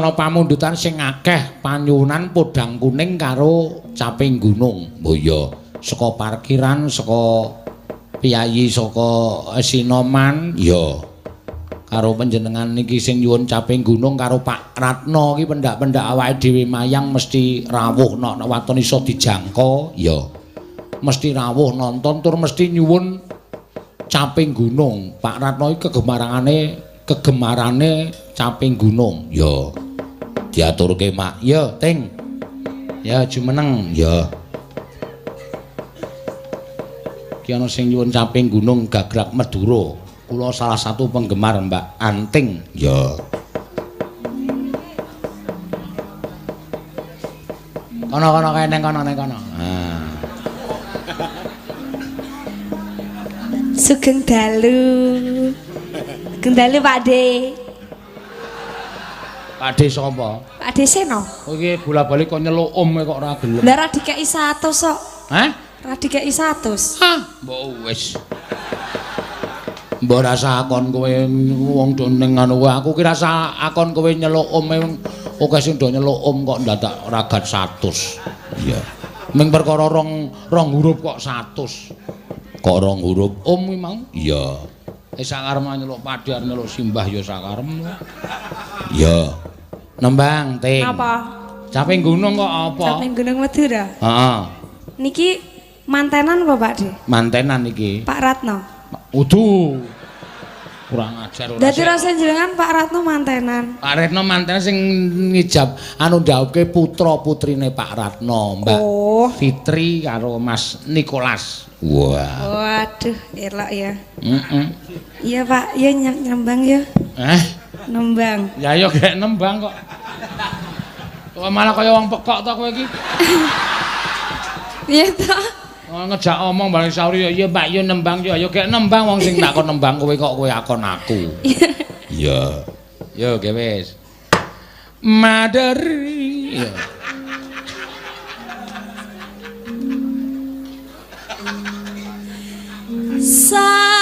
Ana pamundutan sing akeh panyuwunan podang kuning karo caping gunung. Oh iya, saka parkiran, saka piyayi, saka sinoman, iya. Karo panjenengan niki sing nyuwun caping gunung karo Pak Ratno iki pendak-pendak awake dhewe mayang mesti rawuh nek waton iso dijangka, iya. Mesti rawuh nonton tur mesti nyuwun caping gunung. Pak Ratno iki kegemarane caping gunung. Ya. Diaturke, Mak. Ya, Ting. Ya, jumeneng. Ya. Ki ana sing nyuwun caping gunung gagrak Madura. Kula salah satu penggemar Mbak Anting. Ya. Kono-kono kae neng kono neng kono. Ah. Sugeng dalu. Sugeng dalu Pak De. Pak De sapa? Pak De Seno. Oh iki bola-bali kok nyeluk om kok ora gelem. Lah ra dikeki 100 kok. Hah? Ra dikeki 100. Hah, mbok wis. Mbok rasa akon kowe wong do ning anu aku ki rasa akon kowe nyeluk om akeh sing do nyeluk om kok ndadak ragat 100. Iya. Ming perkara rong huruf kok 100. Kok rong huruf om kuwi mau? Iya. Sakarem nyeluk padhe arep nyeluk simbah ya sakarem. Iya. Nembang, Ting. Apa? Caping gunung kok apa? Caping gunung Madura. Heeh. Niki mantenan apa Pak De? Mantenan iki. Pak Ratno. Udu. Kurang ajar ora. Dadi rasa jenengan Pak Ratno mantenan. Pak Ratno mantenan sing ngijab anu ndhawuhke putra-putrine Pak Ratno, Mbak Fitri karo Mas Nicholas. Wah. Waduh, elok ya. Heeh. Iya, Pak, ya nembang ya. Eh? Nembang. Ya ya gek nembang kok. Kok malah kaya wong pekok to kowe iki. Iya to. Ngejak omong bareng sauri ya iya Mbak yo nembang yo ya gek nembang wong sing takon nembang kowe kok kowe akon aku. Iya. Yo ge wis. Maderi. Iya. Sa